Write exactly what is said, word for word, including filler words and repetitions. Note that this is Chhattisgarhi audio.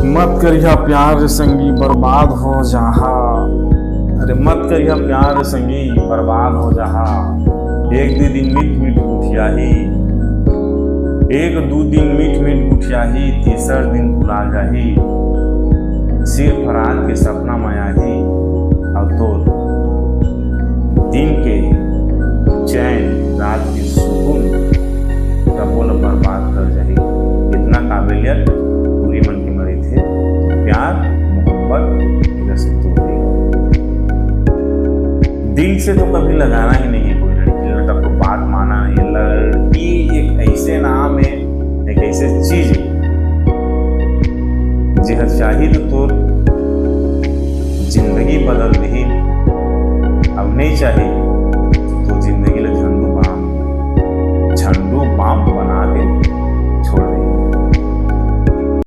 मत करिहा प्यार रे संगी, बर्बाद हो जाहा। अरे मत करिहा प्यार रे संगी, बर्बाद हो जाहा। एक दू दिन मीठ मीठ गुठियाही, एक दू दिन मीठ मीठ गुठियाही, तीसर दिन भुला जाही। सिर्फ रात के सपना म आही, अउ तोर दिन के चैन, रात के सुकून, सबो ल बर्बाद कर जाही। इतना काबिलियत टूरी मन के म रहिथे। प्यार मोहब्बत एला से दूर रही। दिल से तो कभी लगाना ही नहीं है कोई लड़की, लड़का को बात माना नहीं। लड़की एक ऐसे नाम है, एक ऐसे चीज है, जेहर चाही तो तोर जिंदगी बदल देही, अब नहीं चाही तो जिंदगी ला झंडू बाम, झंडू बाम बना